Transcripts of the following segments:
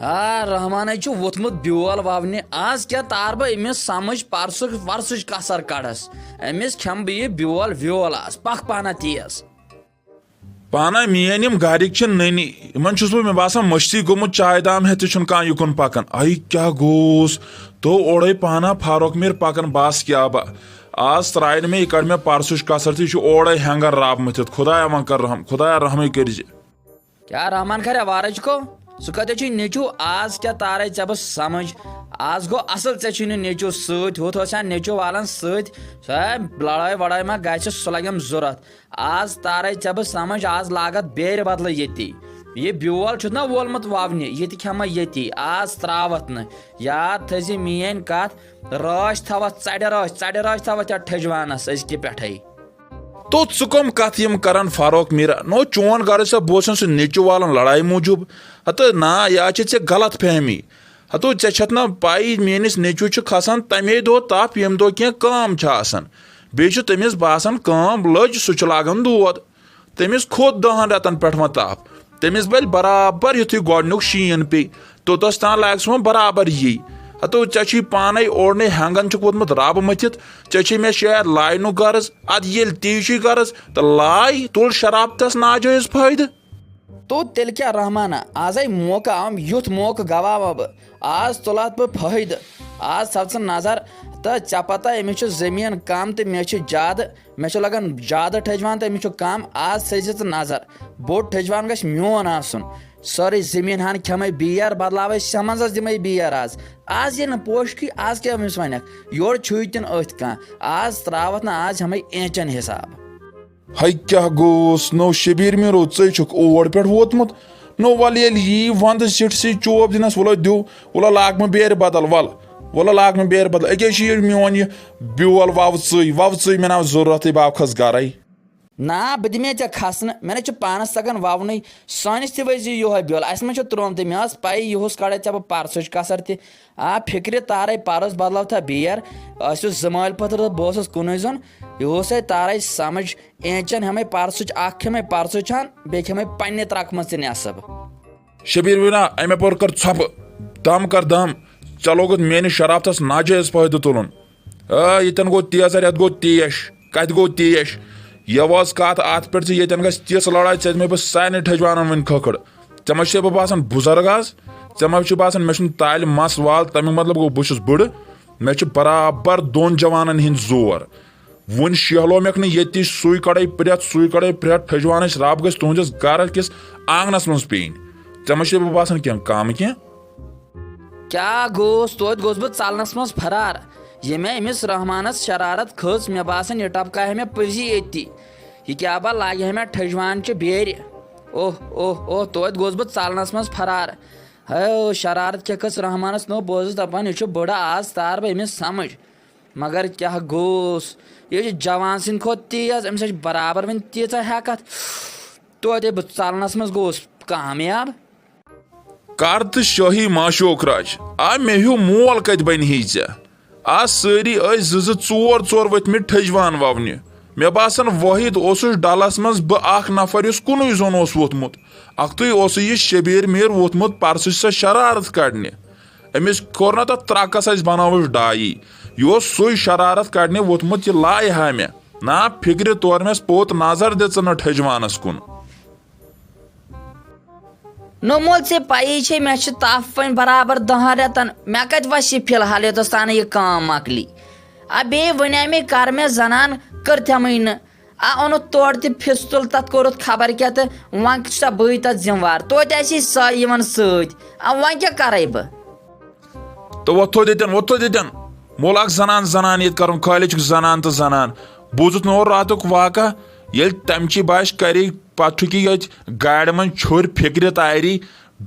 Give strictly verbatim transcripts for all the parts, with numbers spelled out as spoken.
آ، رحمانَے چھُ ووٚتھمُت بیول وَونہِ۔ آز کیٛاہ تار بہٕ أمِس سمجھ، پرسُک ورسٕچ کسر کڑس؟ أمِس کھٮ۪مہٕ بہٕ یہِ بیول ویول آز۔ پکھ پانہ تیز۔ پانہ میٲنۍ یِم گرِکۍ چھِ نٔنی، یِمن چھُس بہٕ، مےٚ باسان، مٔشتٕے گوٚمُت، چاے دام ہٮ۪تھ تہِ چھُنہٕ کانٛہہ یُکُن پکان۔ اَے کیٛاہ گوٚوس؟ تو اورَے پانہ فاروق میٖر پکان، بس کیٛاہ با۔ آز ترٛایہِ نہٕ مےٚ، یہِ کڑِ مےٚ پرسٕچ کسر تہِ، یہِ چھُ اورَے ہٮ۪نٛگن رب مٔتھِتھ۔ خدایا وۄنۍ کر رحم، خدایا رحمٕے کٔرزِ۔ کیٛاہ رحمان کھرِ آوارٕ چھُکھو؟ ژٕ کتہِ چھُے نیٚچوٗ؟ آز کیٛاہ تارے ژےٚ بہٕ سمجھ؟ آز گوٚو اصل، ژےٚ چھُے نہٕ نیٚچوٗ سۭتۍ، ہُتھ اوس ہا نیٚچوٗ والان سۭتۍ، سۄ لڑٲے وڑٲے ما گژھِ، سُہ لگٮ۪م ضروٗرت۔ آز تارے ژےٚ بہٕ سمجھ، آز لاگتھ بیرِ بدلہٕ ییٚتی۔ یہِ بیول چھُتھ نا وولمُت وونہِ، یہِ تہِ کھٮ۪مے ییٚتی، آز تراوتھ نہٕ۔ یاد تھٲیزِ میٲنۍ کتھ، رٲچھ تھاوتھ ژرِ رٲچھ، ژرِ رٲچھ تھاوتھ یتھ ٹھٔجوانس أزکہِ پٮ۪ٹھے۔ تو ژٕ کم کتھ یم کران فاروق میرا؟ نو چون غرض چھا بوزان سُہ نیٚچو والن لڑایہِ موٗجوٗب؟ ہتہٕ نا، یا چھِ ژےٚ غلط فہمی۔ ہتو ژےٚ چھتھ نا پاے میٲنِس نیٚچوِس چھُ کھسان تمے دۄہ تپھ ییٚمہِ دۄہ کینٛہہ کٲم چھِ آسان۔ بیٚیہِ چھُ تٔمِس باسان کٲم لٔج، سُہ چھُ لاگان دود۔ تٔمِس کھوٚت دَہَن رٮ۪تَن پٮ۪ٹھ وۄنۍ تاپھ۔ تٔمِس بَلہِ برابر یُتھُے گۄڈٕنیُک شیٖن پیٚیہِ، توٚتَس تام لاگہِ سُہ وۄنۍ برابر یی۔ ہتو ژےٚ چھُے پانَے اوڑنٕے ہٮ۪نٛگَن چھُکھ ووٚتھمُت رَب مٔتھِتھ، ژےٚ چھُے مےٚ شاید لاینُک غرض۔ اَدٕ ییٚلہِ تی چھُے غرض، تہٕ لاے، تُل شرابتَس ناجٲیز فٲیدٕ۔ تو تیٚلہِ کیٛاہ رحمانہ، آزَے موقعہٕ آو، یُتھ موقعہٕ گواوا بہٕ۔ آز تُلہٕ اَتھ بہٕ فٲیدٕ۔ آز تھاو ژٕ نظر، تہٕ ژےٚ پتہ أمِس چھُ زٔمیٖن کم تہٕ مےٚ چھُ زیادٕ۔ مےٚ چھُ لگان زیادٕ ٹھٔجوان تہٕ أمِس چھُ کم۔ آز تھٲیزِ ژٕ نظر، بوٚڑ ٹھٔجوان گژھِ میون آسُن۔ سٲرٕے زٔمیٖن ہن کھٮ۪مے بیر، بدلاوے سٮ۪منٛزس دِمے بیر آز۔ آز ییٚلہِ نہٕ پوشکٕے، آز کیٛاہ أمِس ونکھ؟ یورٕ چھُے تہِ نہٕ أتھۍ کانٛہہ۔ آز تراوتھ نہٕ، آز ہٮ۪مے اینچن حساب۔ ہے کیٛاہ گوٚوس؟ نو شبیر میٖرو، ژٕے چھُکھ اور پٮ۪ٹھ ووتمُت۔ نو وَلہٕ ییٚلہِ یی وَندٕ زِٹھۍ سٕے چوب دِنَس، وَلہٕ دیو، وَلہٕ لاگ مےٚ بیرِ بدل، وَلہٕ، وَلہٕ لاگ مےٚ بیرِ بدل۔ أکے چھُ یہِ میون یہِ بیول وَو ژٕے، وَو ژٕے، مےٚ ناو ضروٗرتھٕے، بہٕ آو کھَس گَرَے۔ نا، بہٕ دِمے ژےٚ کھسنہٕ، مےٚ نہ چھُ پانَس تَگان وَونُے۔ سٲنِس تہِ ؤزی یِہوے بیول، اَسہِ ما چھُ ترٛوومُتُے، مےٚ ٲس پَیی یِہُس کَڑے ژےٚ بہٕ پَرسٕچ کَسَر تہِ۔ آ، فِکرِ تارَے پَرُس بدلاو تھا بیر، ٲسِو زٕ مٲلۍ پٔتھر تہٕ بہٕ اوسُس کُنُے زوٚن۔ یِہُس ہے تارَے سَمٕجھ، اینچن ہٮ۪مے پرسٕچ اکھ، کھٮ۪مے پرسٕچ ہن، بیٚیہِ کھٮ۪مے پننہِ ترکہٕ منٛز تہِ نٮ۪صٕب۔ شبیر وینا، امہِ اپور کر ژھۄپہٕ، دم کر دم، ژےٚ لوگُتھ میٲنِس شرافتس ناجٲیز فٲیدٕ تُلُن۔ آ، ییٚتٮ۪ن گوٚو تیزر، یتھ گوٚو تیش، کتہِ گوٚو تیش؟ یہِ ٲس کتھ اتھ پٮ۪ٹھ زِ ییٚتٮ۪ن گژھِ تِژھ لڑاے، ژےٚ دِمے بہٕ سارنٕے ٹھٔجوانن وۄنۍ کھکھٕڑ۔ ژےٚ ما چھے بہٕ باسان بُزرگ از؟ ژےٚ ما چھُے باسان مےٚ چھُنہٕ تالہِ مس وال؟ تمیُک مطلب گوٚو بہٕ چھُس بٕڑٕ، مےٚ چھِ برابر دۄن جوانن ہٕنٛدۍ زور۔ وُنہِ شیہلومکھ نہٕ ییٚتہِ تہِ، سُے کڑے پرٛٮ۪تھ، سُے کڑے پرٛٮ۪تھ، ٹھٔجوانٕچ رب گژھِ تُہنٛدِس گرٕ کِس آنگنس منٛز پیٚنۍ۔ ژےٚ ما چھے بہٕ باسان کینٛہہ کم کینٛہہ؟ کیٛاہ گوٚوس؟ توتہِ گوٚوس بہٕ ژلنس منٛز فرار۔ ییٚمہِ أمِس رحمانس شرارت کھٔژ، مےٚ باسان، یہِ ٹپکاوِ ہا مےٚ پٔزی ییٚتی۔ یہِ کیٛاہ با لاگہِ ہا مےٚ ٹھٔجوان چہِ بیرِ۔ اوہ، اوہ، اوہ، توتہِ گوٚوس بہٕ ژلنس منٛز فرار۔ ہے، شرارت کیٛاہ کھٔژ رحمانس؟ نو، بہٕ اوسُس دپان، یہِ چھُ بٕڑٕ، آز تار بہٕ أمِس سمجھ۔ مگر کیٛاہ گوٚوس؟ یہِ چھُ جوان سٕنٛدِ کھۄتہٕ تیز، أمِس چھِ برابر وۄنۍ تیٖژاہ ہٮ۪کتھ۔ توتہِ بہٕ ژلنس منٛز گوٚوس کامیاب۔ کر تہٕ شٲہی معشوق راج، آ، مےٚ ہیوٗ مول کتہِ بنہِ ہے ژےٚ؟ آ، سٲری ٲسۍ زٕ زٕ ژور ژور ؤتھۍ مٕتۍ ٹھٔجوان وونہِ۔ مےٚ باسان، وٲحد اوسُس ڈلس منٛز بہٕ اکھ نفر، یُس کُنُے زوٚن اوس ووتھمُت۔ اکھتُے اوسُے یہِ شبیر میر ووتھمُت پرسٕچ سۄ شرارت کڑنہِ۔ أمِس کوٚر نہ تتھ ترکس، اسہِ بنٲوٕس ڈایی۔ یہِ اوس سُے شرارت کڑنہِ ووتھمُت، یہِ لایہِ ہا مےٚ۔ نا فکرِ تور مےٚ پوٚت نظر دِژٕ نہٕ ٹھٔجوانس کُن۔ نو مول، ژےٚ پَیی چھے، مےٚ چھِ تَپھ وۄنۍ برابر دَہَن رٮ۪تَن۔ مےٚ کَتہِ وَسہِ یہِ فی الحال یوٚتَس تام نہٕ یہِ کٲم مۄکلی؟ آ، بیٚیہِ وَنے مےٚ، کَر مےٚ زَنان، کٔرتھٮ۪مٕے نہٕ۔ آ، اوٚنُتھ تورٕ تہِ پھِستُل، تَتھ کوٚرُتھ خبر کیٛاہ تہٕ وۄنۍ چھُسا بٕے تَتھ ذِمہٕ وار؟ توتہِ آسہِ ہے سۄ یِوان سۭتۍ۔ آ، وۄنۍ کیٛاہ کَرَے بہٕ؟ تہٕ وۄتھ تھوٚد ییٚتٮ۪ن، وۄتھ تھوٚد ییٚتٮ۪ن۔ مول اکھ زنان، زنان ییٚتہِ کرُن، خٲلہِ چھُکھ زنان تہٕ زنان۔ بوٗزُتھ مےٚ اوٚر راتُک واقعہ، ییٚلہِ تَمہِ چی باسہِ کَرے، پتہٕ چھُکھ یہِ ییٚتہِ گاڑِ منٛز چھُرۍ فِکرِ تارِ،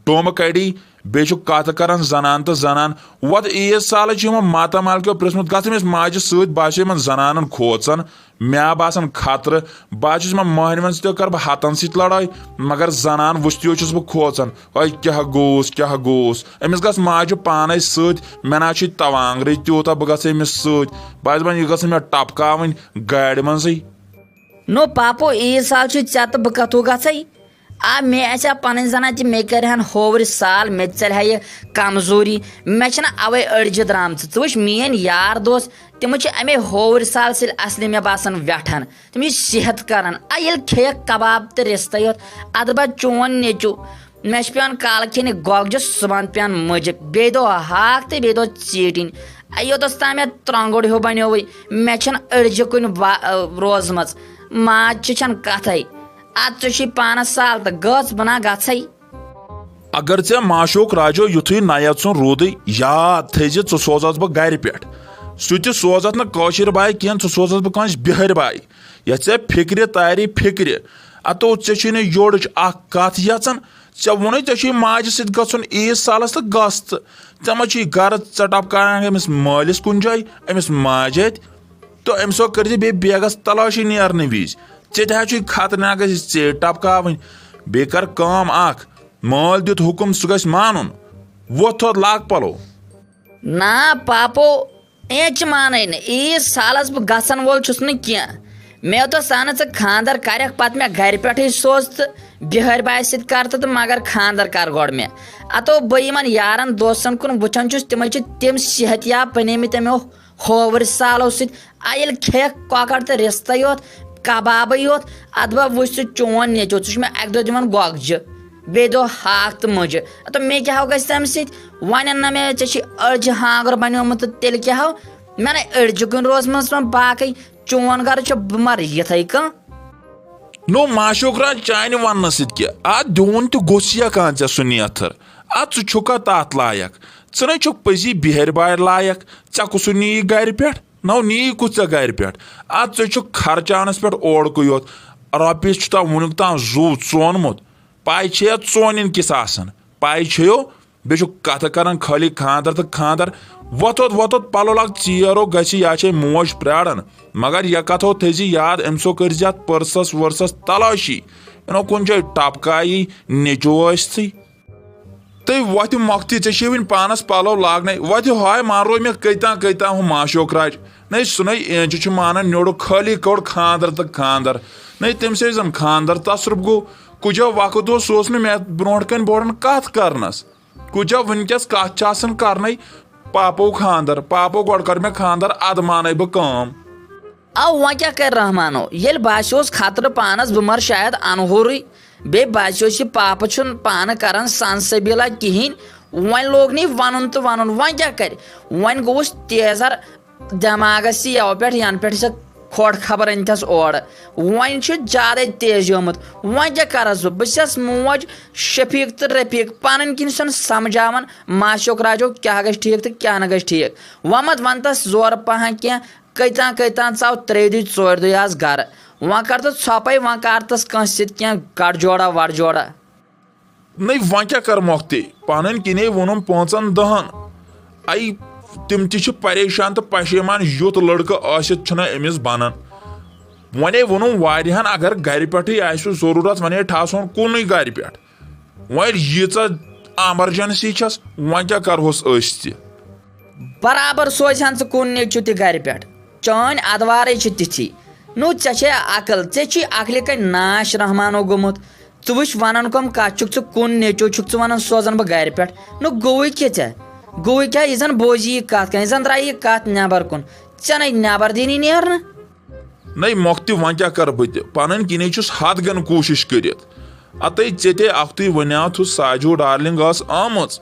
ڈومہٕ کَڑی، بیٚیہِ چھُکھ کَتھٕ کران زنان تہٕ زنان۔ وۄتھ عیٖد سالہٕ چھُ یِمن ماتامال کیو پرٛژھمُت، گژھ أمِس ماجہِ سۭتۍ، باسیو یِمن زنانن کھوژان۔ مےٚ آ باسان خطرٕ، بہٕ حظ چھُس یِمن مٔہنِوٮ۪ن سۭتۍ کَرٕ بہٕ ہَتَن سۭتۍ لڑٲے، مگر زنان وٕچھتھٕے چھُس بہٕ کھوژان۔ ہے کیٛاہ گوٚوُس، کیٛاہ گوٚوُس؟ أمِس گژھ ماجہِ پانَے سۭتۍ، مےٚ نہ حظ چھُے توانگرٕے تیوٗتاہ بہٕ گژھٕ أمِس سۭتۍ۔ بہٕ حظ وَنہٕ یہِ گژھِ مےٚ ٹپکاوٕنۍ گاڑِ منٛزٕے۔ نو پاپو، عیٖد سال چھُے ژےٚ تہٕ بہٕ کَتھو گژھے؟ آ، مےٚ آسہِ ہا پنٕنۍ زنان تہِ، مےٚ کرِ ہن ہوورِ سال، مےٚ تہِ ژلہِ ہا یہِ کمزوری۔ مےٚ چھنہٕ اوے أڑجہِ درامژٕ۔ ژٕ وٕچھ، میٲنۍ یار دوس، تِم چھِ امے ہوورِ سال سۭتۍ اصلی مےٚ باسان ویٹھان۔ تِم چھِ صحت کران۔ آ، ییٚلہِ کھیٚیَکھ کباب تہٕ رِستَے یوت، ادٕ با چون نیٚچو۔ مےٚ چھِ پٮ۪وان کالہٕ کھیٚنہِ گۄگجہِ، صُبحن پٮ۪وان مُجہِ، بیٚیہِ دۄہ ہاکھ تہٕ بیٚیہِ دۄہ ژیٖٹِنۍ۔ آ، یوٚتَس تام مےٚ ترٛۄنٛگُر ہیوٗ بنیووُے، مےٚ چھَنہٕ أڑجہِ کُنہِ وا-، روزمٕژ۔ ماجہِ چھَنہٕ کَتھَے۔ اَتھ ژےٚ چھُے پانَس سال تہٕ گٔژھ بہٕ نا گژھَے۔ اگر ژےٚ معشوق راجو یُتھُے نَیَت سُنٛد روٗدٕے، یاد تھٲیزِ، ژٕ سوزَتھ بہٕ گَرِ پٮ۪ٹھ۔ سُہ تہِ سوزَتھ نہٕ کٲشِر باے کینٛہہ، ژٕ سوزَتھ بہٕ کٲنٛسہِ بِہٲرۍ باے۔ یَتھ ژےٚ فِکرِ تارِ فِکرِ۔ اَتو ژےٚ چھُے نہٕ یورٕچ اَکھ کَتھ یَژان۔ ژےٚ ووٚنُے ژےٚ چھُے ماجہِ سۭتۍ گژھُن عیٖد سالَس تہٕ گژھ ژٕ۔ ژےٚ ما چھُے غرض ژٕ ٹَپکاوان أمِس مٲلِس کُنہِ جایہِ، أمِس ماجہِ اَتھِ؟ تہٕ أمۍ سو کٔرۍ زِ بیٚیہِ بیگس تلاشی نیرنہٕ وِزِ۔ ژےٚ تہِ حظ چھُے خطرناکس یہِ ژیٖر ٹپکاوٕنۍ۔ بیٚیہِ کر کٲم اکھ، مٲلۍ دیُت حُکم، سُہ گژھِ مانُن۔ وۄتھ تھوٚد، لاگ پلو۔ نا پاپو، اے چھِ مانٕے نہٕ۔ عیٖد سالس بہٕ گژھن وول چھُس نہٕ کینٛہہ۔ مےٚ یوٚتس تام نہٕ ژٕ خانٛدر کرکھ، پتہٕ مےٚ گرِ پٮ۪ٹھٕے سوز تہٕ بِہٲرۍ بایہِ سۭتۍ کر تہٕ، تہٕ مگر خانٛدر کر گۄڈٕ مےٚ۔ اتو بہٕ یِمن یارن دوستن کُن وٕچھان چھُس، تِمے چھِ تِم صحت یاب بنیمٕتۍ تِمو ہوورِ سالو سۭتۍ۔ آ، ییٚلہِ کھیٚکھ کۄکر تہٕ رِستَے یوت، کبابٕے یوت، اَدٕ بہٕ وٕچھ ژٕ چون نیٚچو، ژٕ چھُکھ مےٚ اَکہِ دۄہ دِوان گۄگجہِ، بیٚیہِ دۄہ ہاکھ تہٕ مُجہِ۔ تہٕ مےٚ کیٛاہ ہو گژھِ تَمہِ سۭتۍ؟ وۄنۍ اَن نہ مےٚ، ژےٚ چھی أڑجہِ ہانٛگُر بنیومُت تہٕ تیٚلہِ کیٛاہ ہو؟ مےٚ نَے أڑجہِ کُنہِ روزمٕژ وۄنۍ باقٕے۔ چون گرٕ چھُ، بہٕ مَرٕ یِتھَے کٔنۍ۔ نو معشوق راج، چانہِ وننہٕ سۭتۍ کیٛاہ؟ اَتھ دیُن تہِ گوٚژھ یا کانٛہہ ژےٚ سُہ نیتھٕر۔ اَتھ ژٕ چھُکھا تَتھ لایق؟ ژٕ نَے چھُکھ پٔزی بِہٲرۍ بارِ لایق۔ ژےٚ کُسُے نِیہِ گرِ پٮ۪ٹھ؟ نو نِیہِ کُس ژےٚ گرِ پٮ۪ٹھ؟ اَتھ ژٕ چھُکھ خرچاونَس پٮ۪ٹھ اوڑکُے یوت۔ رۄپیہِ چھُ تَتھ وُنیُک تام زُو ژونمُت۔ پَے چھے یا ژونِن کِژھ آسان؟ پَے چھیو؟ بیٚیہِ چھُ کَتھٕ کَران خٲلی خانٛدر تہٕ خانٛدر۔ وۄتھوتھ، وۄتھوتھ، پَلو لاگ، ژیٖرو گژھِ، یا چھے موج پرٛاران۔ مگر یہِ کَتھو تھٲیزِ یاد، أمۍ سو کٔرزِ اَتھ پٔرسَس ؤرسَس تلاشی۔ یہِ نو کُنہِ جایہِ ٹپکایی نیٚچو ٲسۍتھٕے۔ تہٕ وۄتھِ مۄکھتٕے، ژےٚ چھے وٕنہِ پانَس پَلو لاگنے۔ وۄتھِ ہاے، مارو مےٚ کٔتۍ تام کٔتۍ تام ہُہ معشوق راج۔ نَے سُہ نَے اینچہِ چھُ مانان نیوٚڑُک، خٲلی کوٚڑ خانٛدر تہٕ خانٛدر۔ نَے تٔمۍ سٕے زَن خانٛدر تصرُف گوٚو۔ کُجا وقت اوس، سُہ اوس نہٕ مےٚ برونٛٹھ کَنہِ بوران کَتھ کَرنَس۔ کُجا وٕنکیٚس کَتھ چھِ آسان کَرنَے؟ پاپو خانٛدر، پاپو گۄڈٕ کَر مےٚ خانٛدر، اَدٕ مانَے بہٕ کٲم۔ آ، وۄنۍ کیٛاہ کرِ رحمانو؟ ییٚلہِ باسیوس خطرٕ پانس، بہٕ مر شاید انہورٕے۔ بیٚیہِ باسیوس یہِ پاپہٕ چھُنہٕ پانہٕ کران سنسبیلا کِہینۍ۔ وۄنۍ لوگ نہٕ یہِ ونُن تہٕ ونُن، وۄنۍ کیٛاہ کرِ؟ وۄنۍ گوٚوُس تیزر دٮ۪ماغس تہِ یَوٕ پٮ۪ٹھ ینہٕ پٮ۪ٹھ ژےٚ کھۄڑ خبر أنۍتھس اورٕ۔ وۄنۍ چھُ زیادَے تیز گوٚمُت۔ وۄنۍ کیٛاہ کرس بہٕ؟ بہٕ چھَس موج شفیق تہٕ رفیق پنٕنۍ کِنۍ چھَن سمجھاوان ماسیوک راجو کیٛاہ گژھِ ٹھیٖک تہٕ کیٛاہ نہٕ گژھِ ٹھیٖک۔ وۄنۍ مت ون تس زورٕ پہن کینٛہہ۔ کٔتان کٔتان ژاو ترٛیٚیہِ دُہۍ ژورِ دُہۍ آز گرٕ۔ وۄنۍ کر تہٕ ژھۄپے، وۄنۍ کر تس کٲنٛسہِ سۭتۍ کینٛہہ گڑجوڑا وڑجوڑا۔ نٔے وۄنۍ کیٛاہ کر مۄختٕے؟ پنٕنۍ کِنے ووٚنُم پانٛژن دہن۔ اَے، تِم تہِ چھِ پریشان تہٕ پشیمان، یُتھ لڑکہٕ ٲسِتھ چھُنہٕ أمِس بنان۔ وۄنے ووٚنُم واریاہن، اگر گرِ پٮ۪ٹھٕے آسہِ ضروٗرت، وۄنے ٹھاسون کُنُے گرِ پٮ۪ٹھ۔ وۄنۍ ییٖژاہ ایمرجنسی چھس، وۄنۍ کیٛاہ کرہوس أسۍ تہِ؟ برابر سوزِ ہن ژٕ کُن نیٚچو تہِ گرِ پٮ۪ٹھ۔ چٲنۍ ادوارے چھِ تِتھی۔ نو ژےٚ چھے عقل، ژےٚ چھی عقلہِ کَنۍ ناش رحمانو گوٚمُت۔ ژٕ وٕچھ ونان کۄم کتھ چھُکھ ژٕ، کُن نیٚچو چھُکھ ژٕ ونان سوزن بہٕ گرِ پٮ۪ٹھ۔ نو گوٚوُے کیٛاہ ژےٚ؟ گوٚوُے کیٛاہ؟ یہِ زن بوزی یہِ کتھ کانٛہہ، یہِ زن درٛایہِ یہِ کتھ نٮ۪بر کُن۔ ژےٚ نَے نٮ۪بر دِنی نیرنہٕ۔ نَے مۄختہِ، وۄنۍ کیٛاہ کَرٕ بہٕ تہِ؟ پَنٕنۍ کِنۍ چھُس حد گٔن کوٗشِش کٔرِتھ۔ اَتَے ژےٚ تے اَکھتُے وَنیٛاوتھُس ساجو ڈارلِنٛگ ٲس آمٕژ۔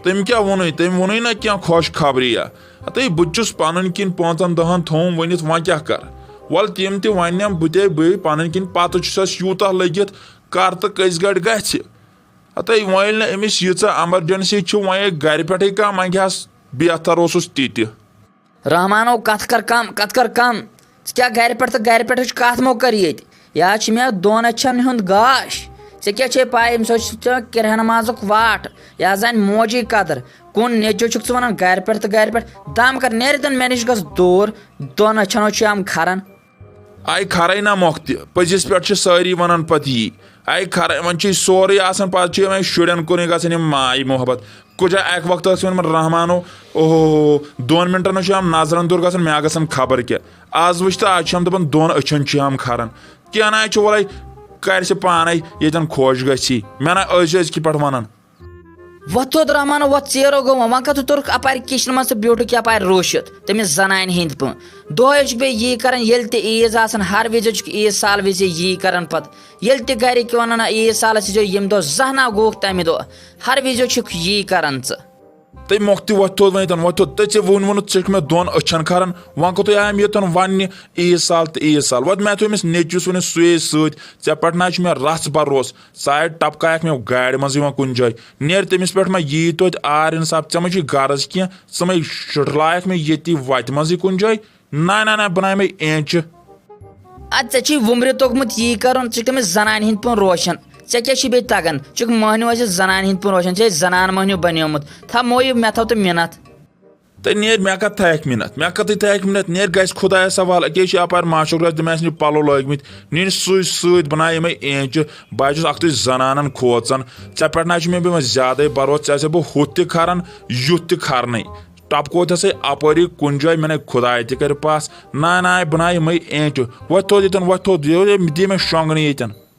تٔمۍ کیٛاہ ووٚنُے؟ تٔمۍ ووٚنُے نہ کینٛہہ خوش خبریا۔ اَتَے بہٕ تہِ چھُس پَنٕنۍ کِنۍ پانٛژَن دَہَن تھوٚوُم ؤنِتھ، وۄنۍ کیٛاہ کَرٕ؟ وَلہٕ تِم تہِ وَنٮ۪م بہٕ تے، بہٕ پَنٕنۍ کِنۍ پَتہٕ چھُسَس یوٗتاہ لٔگِتھ، کَر تہٕ کٔژِ گَڑِ گژھِ؟ اَتَے وۄنۍ ییٚلہِ نہٕ أمِس ییٖژاہ ایمرجنسی چھِ، وۄنۍ ییٚلہِ گَرِ پٮ۪ٹھٕے کانٛہہ منٛگہِ ہَس، بہتر اوسُس تہِ تہِ۔ رحمانو، کتھ کر کم، کتھ کر کم۔ ژٕ کیٛاہ گرِ پٮ۪ٹھ تہٕ گرِ پٮ۪ٹھٕچ کتھ مو کر ییٚتہِ؟ یا چھِ مےٚ دۄن أچھن ہُنٛد گاش۔ ژےٚ کیٛاہ چھے پاے، أمِس اوس ژےٚ کرہنہٕ مازُک واٹھ۔ یا زن موجی قدر۔ کُن نیٚچو چھُکھ ژٕ ونان گرِ پٮ۪ٹھ تہٕ گرِ پٮ۪ٹھ؟ دم کر، نیرِ تن مےٚ نِش گژھ دوٗر۔ دۄن أچھن چھُ یِم کھران۔ آے کھرے نہ مۄختہِ، پٔزِس پٮ۪ٹھ چھِ سٲری ونان پتہٕ یی۔ آے کھرے، وۄنۍ چھُ یہِ سورُے آسان، پتہٕ چھُ یِمن شُرٮ۪ن کُنُے گژھان یِم ماے محبت۔ کُجا اکہِ وقتہٕ ٲسۍ وۄنۍ رحمانو، اوہو، دۄن منٹن چھُ یِم نظرن دوٗر گژھان، مےٚ گژھان خبر کیٛاہ۔ از وٕچھ تہٕ از چھِ یِم دپان دۄن أچھن چھِ یِم کھران۔ کینٛہہ نہ چھُ، وَلَے کر ژٕ پانے ییٚتٮ۪ن خۄش گژھی۔ مےٚ نہ أزۍ أزۍ کہِ پٮ۪ٹھ ونان۔ وۄتھ تھوٚد رحمان، وۄتھ ژیرو گوٚو وۄنۍ۔ وۄنۍ کتھ توٚرُکھ اپارِ کِچنہٕ منٛز تہٕ بیوٗٹھُکھ یپارِ روٗشِتھ تٔمِس زنانہِ ہٕنٛدۍ پٲٹھۍ؟ دۄہے چھُکھ بیٚیہِ یی کران، ییٚلہِ تہِ عیٖد آسان، ہر وِزِ چھُکھ عیٖد سال وِزِ یی کران پتہٕ۔ ییٚلہِ تہِ گرِکۍ ونان، "عیٖد سالس ییٖزیو ییٚمہِ دۄہ، زانٛہہ نا گوٚوُکھ تمہِ دۄہ۔" ہر وِزِ چھُکھ یی کران ژٕ۔ تٔمۍ مۄکھ تہِ وۄتھ تھوٚد وۄنۍ ییٚتٮ۪ن، وۄتھ تھوٚد۔ تہٕ ژےٚ ووٚن ووٚنُتھ، ژٕ چھُکھ مےٚ دۄن أچھن کھاران۔ وۄنۍ کوٚت آیام یوٚتَن وَننہِ عیٖد سال تہٕ عیٖد سال؟ وۄتھ مےٚ تھوٚو أمِس نیٚچوِس ووٚن سُے سۭتۍ، ژےٚ پٮ۪ٹھ نہ چھُ مےٚ رَژھ بروسہٕ۔ ژٕ آے ٹپکایَکھ مےٚ گاڑِ منٛزٕے وۄنۍ کُنہِ جایہِ۔ نیر تٔمِس پٮ۪ٹھ، مہ یی توتہِ آر انصاف، ژےٚ مہ چھُے غرض کینٛہہ، ژٕ مہ شُٹھلایَکھ مےٚ ییٚتی وَتہِ منٛزٕے کُنہِ جایہِ۔ نہ، نہ، نہ، بہٕ نہ یِمَے اینچہِ۔ اَدٕ ژےٚ چھُے وُمرِ توٚگمُت یی کَرُن، ژٕ چھُکھ تٔمِس زنانہِ ہِنٛدۍ پٲٹھۍ روشَن۔ ژےٚ کیٛاہ چھُے بیٚیہِ تَگان؟ ژٕ چھُکھ مٔہنیوٗ، اَسہِ زنانہِ ہِنٛدۍ پٲٹھۍ روشَن، ژےٚ ٲسۍ زنان مٔہنیوٗ بَنیومُت۔ تھاو مویہِ مےٚ تھاو تہٕ مِنَت۔ تہٕ نیر، مےٚ کَتھ تھایَکھ مِنَت؟ مےٚ کَتھ تھایَکھ مِنَت؟ نیر، گژھِ خۄدایَس حوالہٕ، أکے چھِ اَپارِ ماشوک راج، تٔمۍ آسہِ نہٕ پَلو لٲگۍمٕتۍ، نیر سُے سۭتۍ، بہٕ نہ یِمَے اینچہِ، بہٕ حظ چھُس اَکھتُے زنانَن کھوژان۔ ژےٚ پٮ۪ٹھ نہ حظ چھُ مےٚ بیٚیہِ وۄنۍ زیادَے بروسہٕ، ژےٚ آسہِ ہا بہٕ ہُتھ تہِ کھاران، یُتھ تہِ کھارنَے۔ ٹپکوتھس ہے اپٲری کُنہِ جایہِ، مےٚ نے خداے تہِ کرِ پاس۔ نہ، نہ، بہٕ نہ یِمے اینچہِ۔ وۄتھ تھوٚد ییٚتٮ۪ن، وۄتھ تھوٚد، یہِ، یہِ دِ مےٚ شۄنٛگنہٕ ییٚتٮ۪ن۔